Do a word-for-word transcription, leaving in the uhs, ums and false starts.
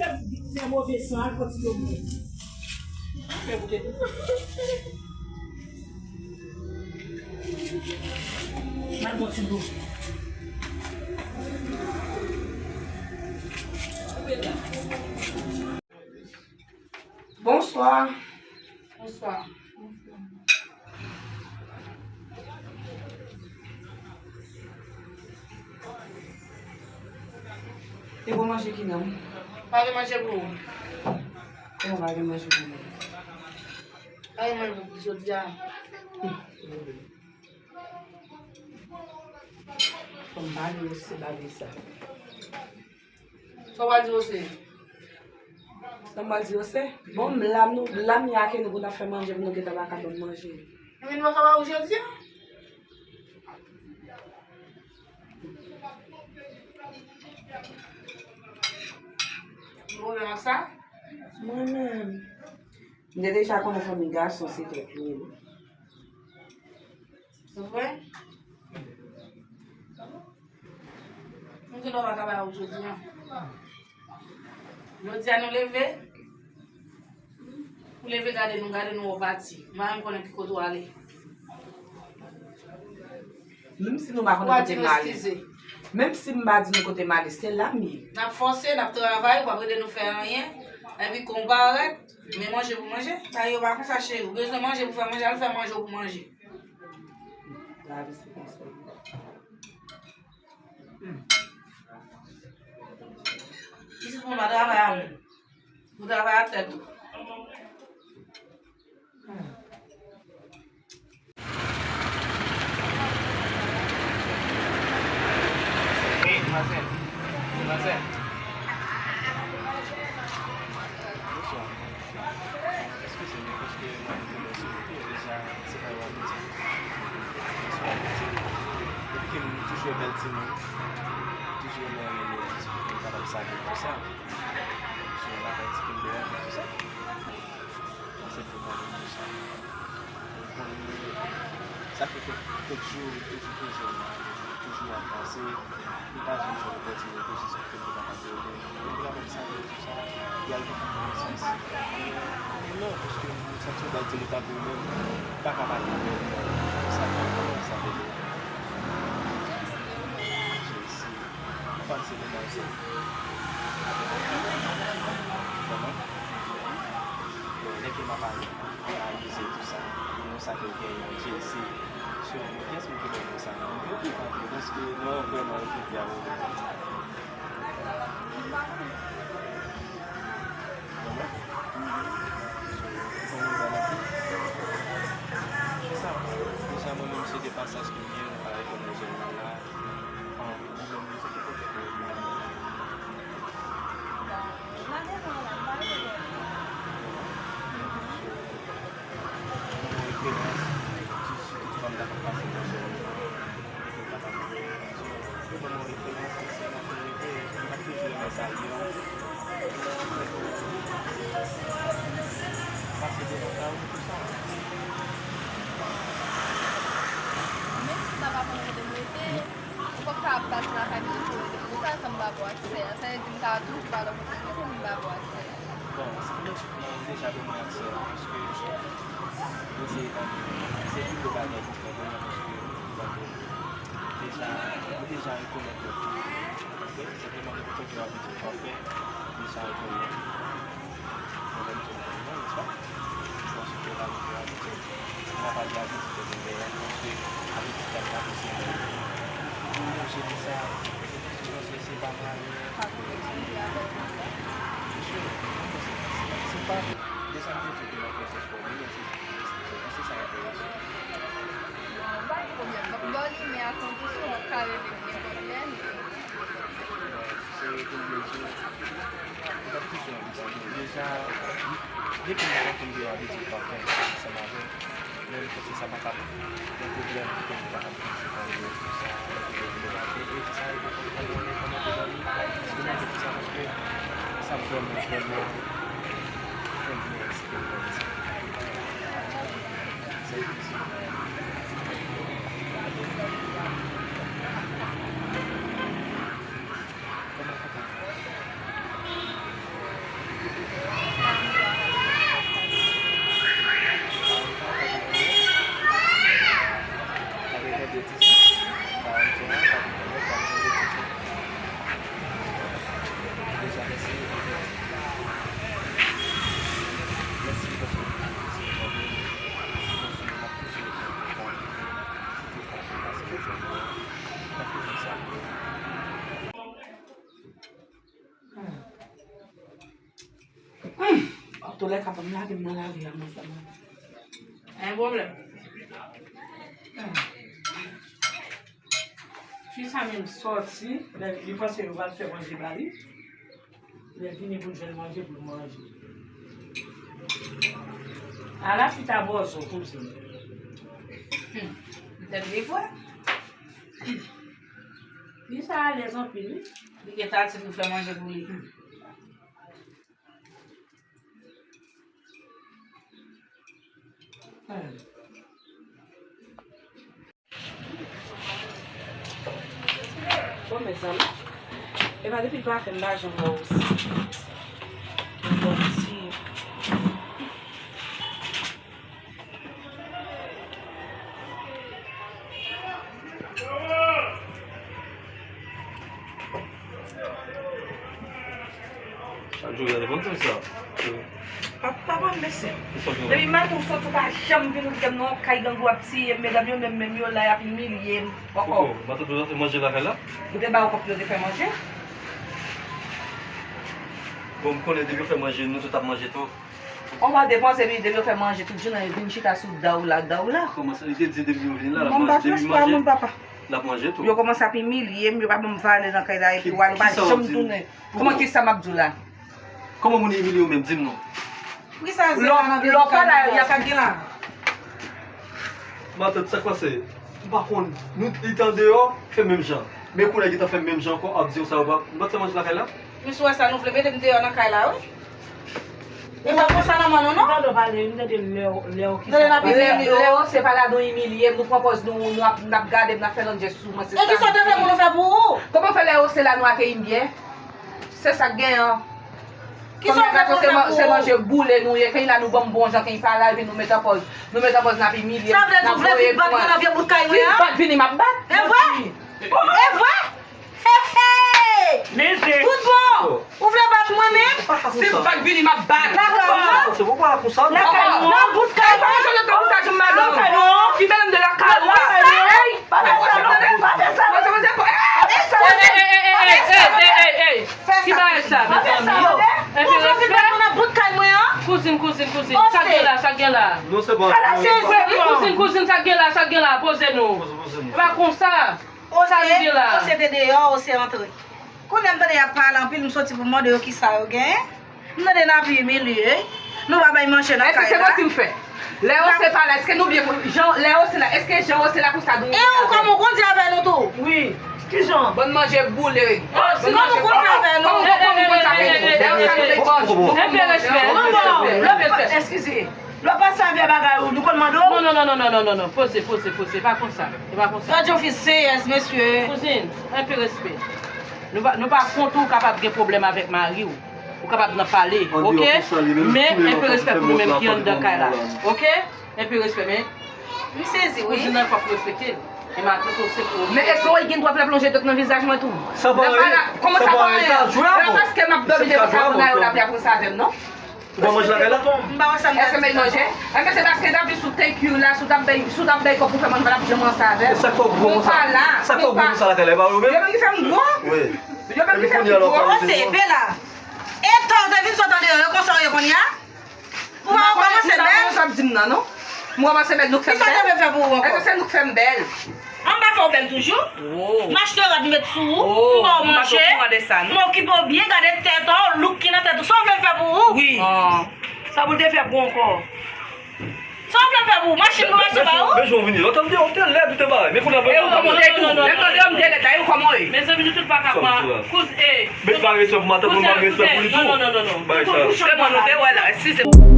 Fè move san al pran ti dlo bouyi. Fè bouke tou. Mal bon ti dlo. Bonswa. Bonswa. E bon manje ki nan? Pa gen manje pou ou. Kòman pa gen manje pou mwen? Pa gen manje pou jodi a. Fò m pale yo se bagay sa. Sa w pral di yo se? Sa m pral di yo se? Bon, m la nou, la m ya ke nou pou n ap fè manje pou nou gentan pa ka ban m manje. Ebyen, nou pa ka ba ou jodi a? Ou gen pwoblèm ak sa? Mwen menm. M te deja konnen fanmi gason se tèt li ye. Se vre? Nou gen dwa pa ka ba ou jodi a. Jodi a nou leve. Ou leve gade nou, gade nou wè w pati. M pa menm konnen ki kote w ale. Menm si nou pa konnen kote m ale. Menm si m pa di nou kote m ale, se la m ye. N ap fòse, n ap travay, w ap ede nou fè anyen. Epi kon parèt, men manje pou manje. Bagay yo pa konsa, cheri. Ou bezwen manje pou fè manje, al fè manje w pou manje. Lavi se konsa. Hmm. Pitit mwen pa travay a moun. Ou travay a tèt ou. Hmm. Wi, manzè. Manzè. Bonswa. Eskize m, paske mwen te lè sou kote, deja, se pa yon apeti. Bonswa, apeti. Depi ke m toujou wè bèl timoun, toujou renmen rele ti kote m kapab save tou sa. Sou yon bagay ti ke m deyò, tou sa. Pase pou mwen tou sa. Ou konn, sa fè kèk, kèk jou, toujou, toujou, toujou ap pase. M pa janm jwenn opòtinite jis pou ke m te kapab rele. Mwen te kapab save tou sa, y al gen konesans. Men, men non, paske m santi yon bagay ki ta pou mwen, m pa ka pale avè l. Sa fè m kòmanse avè l. Jesi. M panse nou manzè. Kòman? Bon, lè ke m ap ale, analize tou sa, nou sa ke w genyen, Jesi. Sou kiyès moun ki ban nou sa? Mwen preokipe anpil, paske mwen vrèman okipe avè w. Kòman? Ou konn moun ban anpil? Sa, deja mwen menm se de pasaj ke m ye, mwen pa rekonèt jèn mwen la. An, ou menm, se ki kote ke w ye? Bon, m pa gen nan la, m pa rekonèt. Yon referans, ti, ti fanm la k ap pase nan zòn nan, ki te kapab, se yon referans, se nan kote m t ap toujou renmen salye w. Pase devan sa, wi, pou sa. Menm si m pa konn kote m rete, ou pap ka ap pase lakay m toujou rele m konsa san m pa ba w aksè a. Sa vle di m ka toujou ba w kote m rete, men m pa ba w aksè a. Bon, se pou mwen, mwen deja ban mwen aksè a, paske mwen se, se pi gwo bagay pou fè pou mwen, paske, bon, deja, mwen deja rekonèt mwen tou. Oke? Senpleman, mwen konprann ke w ap di w pafè, deja rekonèt. Mwen menm tou, mwen, nèspa? Paske la, mwen te abitye. Mwen pa di abitye ke mwen genyen, paske abitye sa m pa posede. Mwen cheri sa, se pa mari. Se pa de sa m te di ke mwen fè sèch pou mwen, men se, se, se sa enterese. Bon, pa gen pwoblèm. M ap ba w limyè a kondisyon, w ap ka rele m nenpòt lè. Se pou m di w, mwen t ap toujou anvi sa. Deja, depi m pa fin deyò a, depi m pa fè ansanm avè w. Men m panse sa pa t ap yon pwoblèm pou ke nou ta ap pase pale yo konsa, lè ke yo vin debake. E sa, e pa konn pale konnen kòman te zanmi. Paske mwen te di sa, paske sa vrèman, vrèman fè m byen eksprime sa. Sa e plezi. Kòman kontan? Antouka, pa m lage m nan lari a, mwen, sa mwen. Pa gen pwoblèm. Fi sa menm sòti, lè li panse yo pral fè manje ba li. Lè vini pou l jwenn manje pou l manje. Ala fi ta bòzò, kouzin. Hmm. Tèt li fre. Fi sa alèz anpil, wi. Li gentan di nou fè manje pou li. Bon, mezanmi, e pa depi l pa fè m pa janm wè w osi. Bon, ti. Chak jou w gade konn sa. Pa, pa ban m mesye. Depi maten w soti w pa janm vin ou kite m nan yon kay gang w ap tiye m, medam yo menm menm yo la y ap imilye m. Koko, matant ou pa fè manje lakay la? Ou te ba yo kòb pou yo te fè manje? Bon, m konnen depi yo fè manje, nou tout ap manje tou. On pa depanse, epi depi yo fè manje, tout jounen yo vin chita sou daw la, daw la. Kòman sa, li te di depi yo vin la, l ap manje, depi manje, l ap manje tou. Yo kòmanse ap imilye m, yo pa ban m valè nan kay la, epi w al, ou pa janm tounen. Kòman, kisa m ap di w la? Kòman moun imilye w menm, di m non. Lè w pa la, y ap gen la. Matant, sa k pase? M pa konn. Nou, li te andeyò, fè menm jan. Men kounye a gentan fè menm jan ankò, ap di w sa yo pa, nou pa t fè manje lakay la? Misye, wè sa nou vle, mete m deyò nan kay la, wi. E pa konsa nòmal non, non. Tande w pale, m tande lè w, lè w ki sa. Tande n ap imilye w. Lè w se pa la nou imilye m, nou pran pòz nou, nou ap, n ap gade m, n ap fè lòt jès sou mwen, se sa. E kisa w te vle pou nou fè pou ou? Kòman fè lè w se la nou akeyi m byen? Se sa k genyen an. Kisa w vle pou nou fè pou ou? Se manje boule nou ye, keny la nou ban m bon jan, keny pa la, epi nou met an pòz. Nou met an pòz, n ap imilye m, n ap voye m. Sa vle di w vle vin bat mwen nan vye bout kay mwen an? Vin bat, vini m ap bat. E vre? E vre? Hey, hey! Tout bon! Ou vle bat mwen menm? Si m bat vini, m ap bat. Lakay mwen? Nan bout kay mwen? Nan bout kay mwen? Ki bèl de lakay mwen? Pa fè sa non! Pa fè sa non! Pa fè sa non! Ki bagay sa, mezanmi? Enpe respè. Nan bout kay mwen an? Kouzin, kouzin, kouzin. Sa k gen la, sa k gen la? Kouzin, kouzin, sa k gen la, sa k gen la? Poze nou. E pa konsa. Sa k gen la? Ose te deyò, Ose antre. Kounye a m tande y ap pale anpil, m soti pou m mande yo kisa yo genyen. M tande n ap imilye. Nou pa bay manje nan kay la. Èske se manti m fè? Lè Ose pa la, èske nou byen, jan, lè Ose la, èske jan Ose la konsa nou ye? E ou kòman ou kondi avè nou tou? Wi. Kijan? Bann manje boule. Kòman ou kondi avè nou? Kòman, kòman ou konn sa fè nou? Lè Ose la nou bay manje. Enpe respè, enpe respè, enpe respè. Eskize. Lè w pa sèvi a bagay ou, nou konn mande w? Non, non, non, non, non, non, non, non. Poze, poze, poze. E pa konsa. E pa konsa. Gad yon fi seyèz, mesye. Kouzin, enpe respè. Nou pa, nou pa kont ou kapab gen pwoblèm avèk mari w. Ou kapab nan pale, oke? Men enpe respè pou nou menm ki anndan kay la. Oke? Enpe respè, men. M sezi, wi. Kouzin nan, fòk ou respekte l. E matant ou se pou. Men èske w gen dwa fè plonje dòt nan vizaj mwen tou? Sa pa anyen. Kòman sa pa anyen? La paske m ap dòmi devan sa moun la yo, l ap, l ap konsa avè m, non? Ou pa manje lakay la? M pa wè sa m ta di. Èske m manje? Enben se paske David sou thank you la, sou t ap bay, sou t ap bay kòb pou fè manje, pa t ap janm ranse avè m. E sa k fè w gwo konsa? Sa k fè w gwo konsa lakay la, e pa yo menm? Yo menm ki fè m gwo? Wi. Yo menm ki fè m gwo. Ose, Bela. E tan w te vin sot andeyò, yo konsa w ye kounye a? Ou pa kòmanse bèl? M pa konn sa w ap di m nan, non. M kòmanse bèl, nou k fè m bèl. Kisa w te vle fè pou ou ankò? Èske se nou k fè m bèl? An m pa fè w bèl toujou? M achte rad m met sou ou, m ba w manje, m okipe w byen, gade tèt ou, look ki nan tèt ou. Sa w vle m fè pou ou? Wi. Sa pou l te fè pou ou ankò. Sa w vle m fè pou ou? Machin pou m achte ba ou? Men jan w vini, lòt an m te, w te lèd, ou te bagay. Men kounye a, e ou kòman w ye tou? Lè m tande w, m te lèd, dayè ou kòman w ye? Mezanmi, nou tout pa ka pran kouz, e. Met pa respè pou matant mwen, pa respè pou li tou. Non, non, non, non, non. Bagay sa. Se bon, nou te wè la, si se.